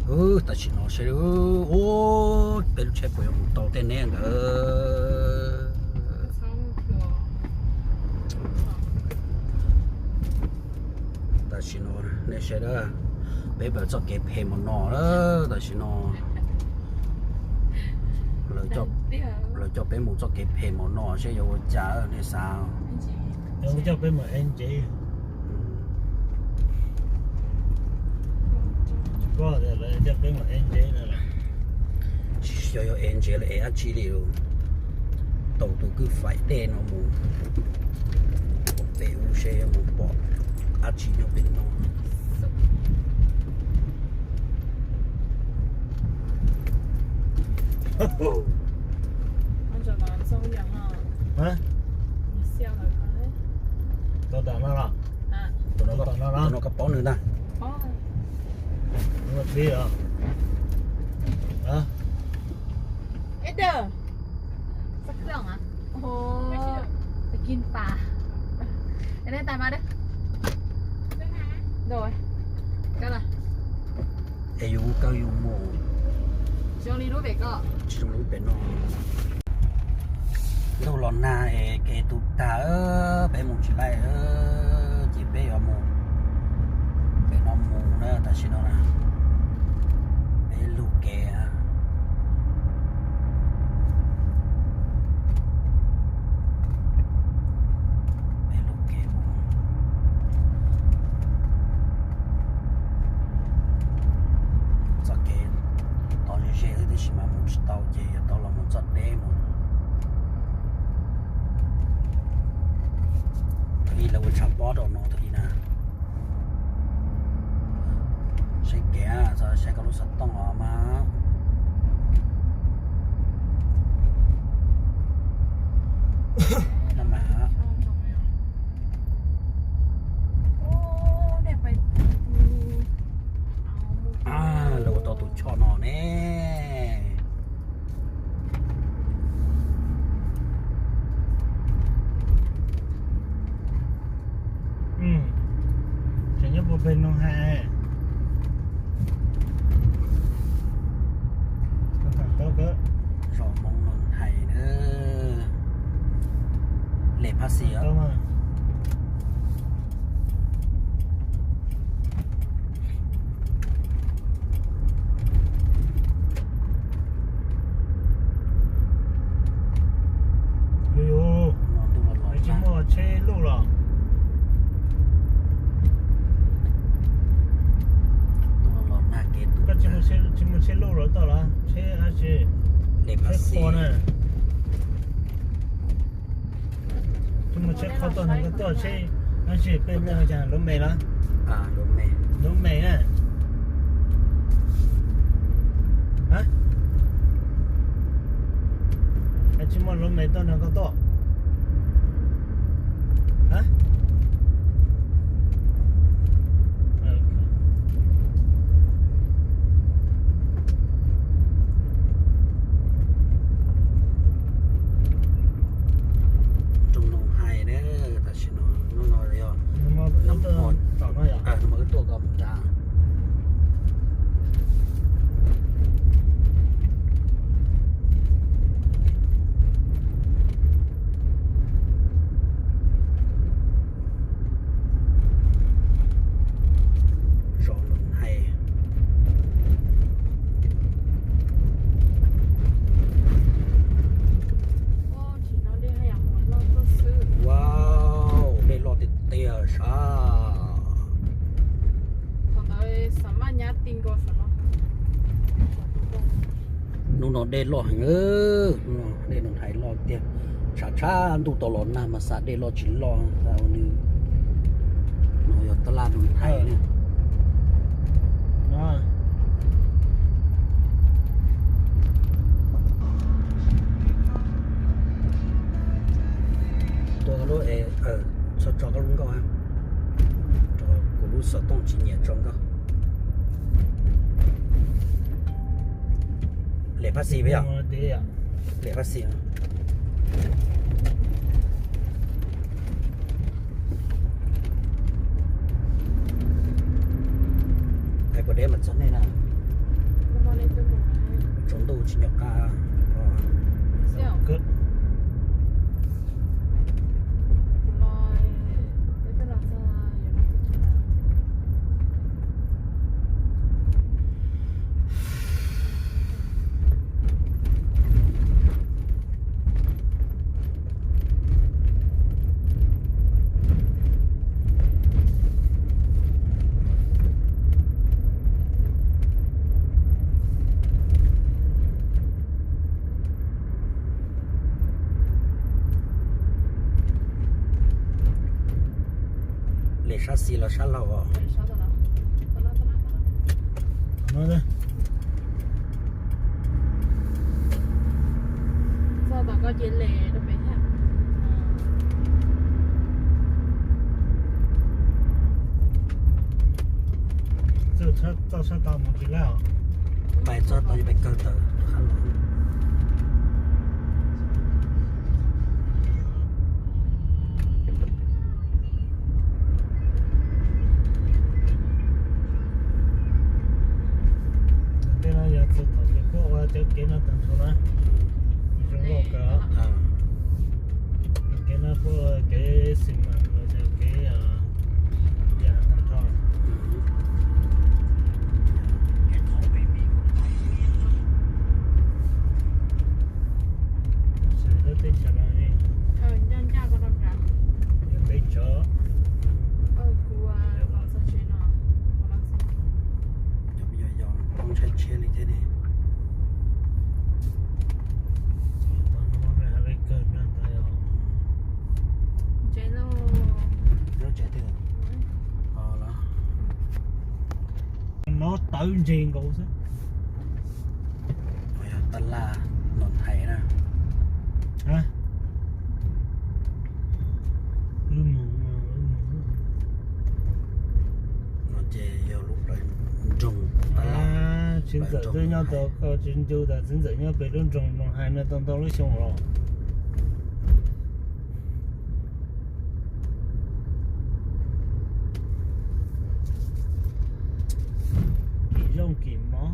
Tam sim no seb, ub, peb lub tsheb puas yuav mus tau tej neb nkawd. Tam sim no nej saib, peb pem txoj kev phem mos no, tam sim no lawv coj peb mus txoj kev phem mos no seb yuav ua cas nej xav. Coj peb mus ev ntsev. Coj peb mus ev ntsev no. Tsis yog yuav ev ntsev los ev dab tsi li, taug tus kwj faim dej no mus pem ub seb mus pom dab tsi nyob pem no. Tau tam no los? Tus no koj paub nws ntag. Es yus kawg yus mus. Tsis zoo li lub pem no. Ntuj los nag es kev tu tag, peb mus tsis laij, ces peb yuav mus pem no mus na, tam sim no na. Peb lug kev, peb lug kev mus. Txoj kev tod ze ze xwb tab sis mas mus tsis tau ces yuav tau los mus txoj deb mus. Ib lawv ua tshav pob rau no thaum ub na. Saib kev, saib koj lub xov tooj os mas. Lawv ua tau tus choj no ne. Tseem nyob puag pem Noog Hais. Zos Hmoob Noog Hais na. Lem Phaj Xis. Yus, yus tsis muaj tsheb luj los? Koj tsis muaj tsheb luj los toj los tsheb dab tsi? Tsheb qhua na. Tsis muaj tsheb qhua tuaj no koj tuaj tsheb dab tsi peb muaj cas lub me los? Lub me na. Tsis muaj lub me tuaj no koj tuaj. Rau Noog Hais na, tam sim no hnub no yog nag hmo, nag hmo wb tuaj ko mus nrad. Zos Noog Hais. Wow, dej loj tiag tiag sav. Hnub no dej loj heev, hnub no dej Noog Hais loj tiag. Tshav tshav ntuj tau los nag mas xav dej loj tsis loj, xav ua nws no yog tab laj Noog Hais na. Tua lub, txhob tso koj lub nkauj, kuv lub xov tooj tsis nyiam tso nkauj. Lem Phaj Xis puas yog? Lem Phaj Xis. Hais puas deb mas txog nej na. Tsaus ntuj tsis nco qab. Lem sab xis los sab laug os? Txawj txoj sab tau mus tsis laj os. Pais txoj tau pais kawg tawm qab los. Tej no yog txog thaum yus puab ua cov kev no tag nrho na, zoo nkauj kawg. Kev no puab kev xi mas los yog kev yam tag nrho. Sawv daws teb chaws no yog peb cov. Cov me nyuam yaus poob tshaib tshiab li thiab ne. Tau no mas hais kawg no ntag yog. Lub tsev twg? Los no tawv ntseg nkaus xwb. Yog tab laj Noo Hais na. Lub moos, lub moos no ces yog lub plawv nroog tab laj. Txiv ntxawm twb nyob tau, koj tsis ncu tas txiv ntxawm nyob pem lub nroog Noo Hais no tau ntau lub xyoo los. Kim zoo kim mov.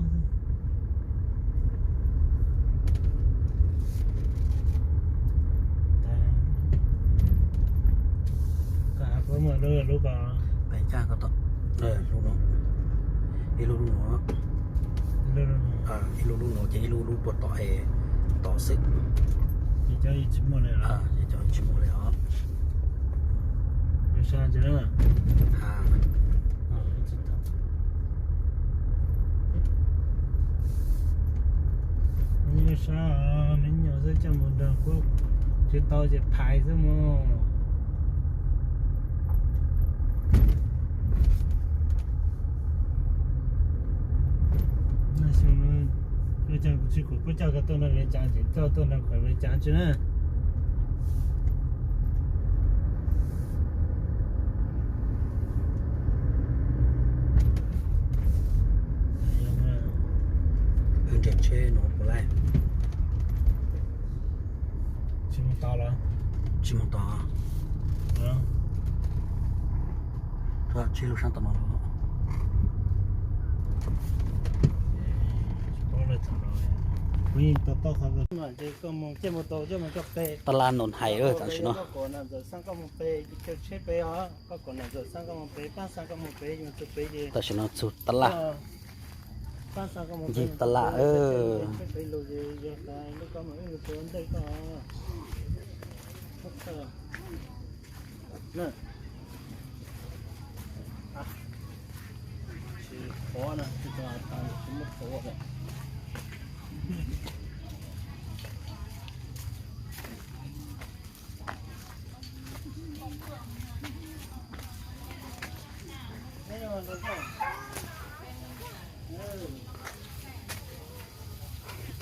Koj hais puab muaj lub, lub ko. Peb caj ko, lub no, ib lub lub no, ib lub lub no ces ib lub lub puag tom es tod xwb. Ces cov tsis muaj li os. Ces cov tsis muaj li os. Yuav sab ntsis na. Nyob sab me nyuam xwb coj mus nrog kuv tsis tau ces phais xwb mus. Xyoo no kuv tsis, kuv puab coj koj tuaj nrog Viav Cav ces koj tuaj nrog kuv Viav Cav tsis na. Wb nres tsheb no puas laij? Tsis mus tod los? Tsis mus tod. Tsheb lub sab tom no los. Kuv yeej to taub qhov, ces koj mus, cej mus tau, cej mus tau pem. Tab laj Noo Hais tam sim no. Koj kom nam ntxawm xab koj mus pem, koj chaw tsheb pem os, koj kom nam ntxawm xab koj mus pem, pab xab koj mus pem, yus txug pem ces tam sim no txug tab laj, pab xab koj mus pem, ncig tab laj, tsheb pem lug ces yog tas lub koj mus wb mus txug ntej koj.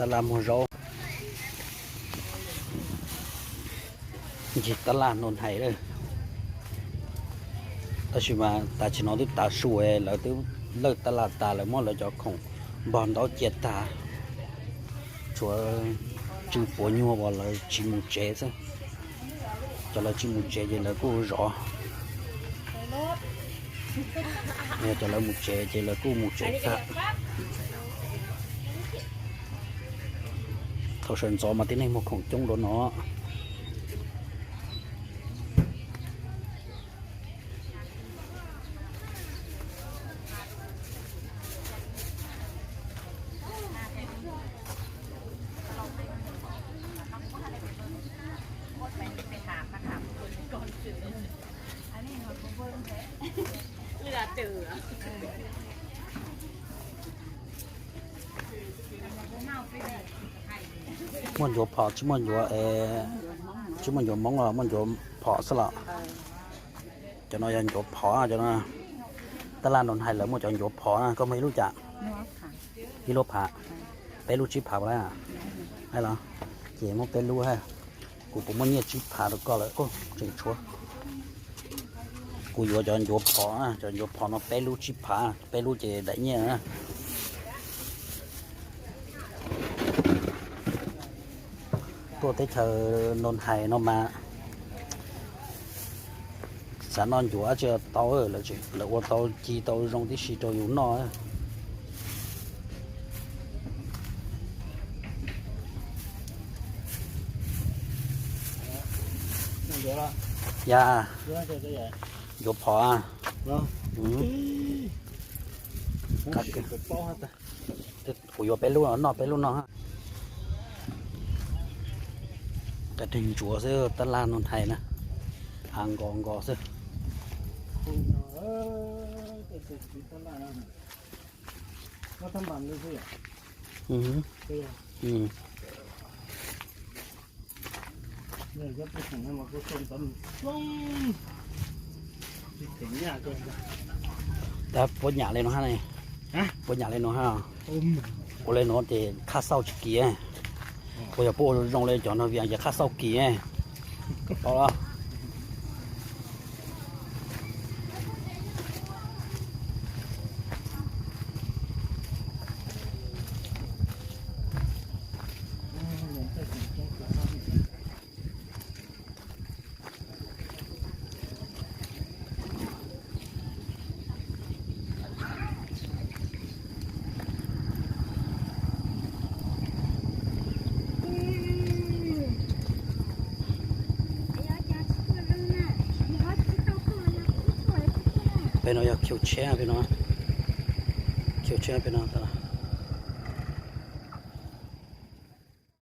Tab laj muag zaub, ncig tab laj Noo Hais lawm. Tab sis mas tam sim no twb tav su, lawv twb lawj tab laj tas, lawv muab lawv cov khoom npog ntaub cia tag. Tshuav tswv puav nyuag uas lawv tsis mus tsev xwb. Cov lawv tsis mus tsev ces lawv kuj zov. Yog cov lawv mus tsev ces lawv kuj mus tsev tag. Sawv ntxov mas tib neeg muag khoom coob dua no. Muaj ncuav phom tsis muaj ncuav, tsis muaj ncuav Hmoob los muaj ncuav phom xwb los? Cov no yog ncuav phom cov no. Tab laj no hais lawv muaj cov ncuav phom na, koj muaj ib lub cas? Ib lub phav, peb lub tsib phav puas lawm? Hais los, ces muab peb lub ha. Kuv puas muaj nyiaj tsib phav rau koj lawm? Tseem tshuav. Kuv yuav cov ncuav phom, cov ncuav phom no peb lub tsib phav, peb lub ces daim nyiaj na. Tuaj teb chaws Noo Hais no mas xav noj ncuav tsis tau, lawv ua tau ci tau zoo tib si rau yus noj. Yog ncuav phom. Kuv yuav peb lub noj peb lub no. Cov ntsuav xwb, tab laj Noo Hais na, hav nkos nkos xwb. Tab puab nyam le nuav hab ne, puab nyam le nuav hab. Ua le nuav ces khaj xauj tsis kis, puas yog puab ua zoo le cov no vim ces khaj xauj kis. Koj pom los? Peb no yog khiu tsheb, peb no khiu tsheb peb no.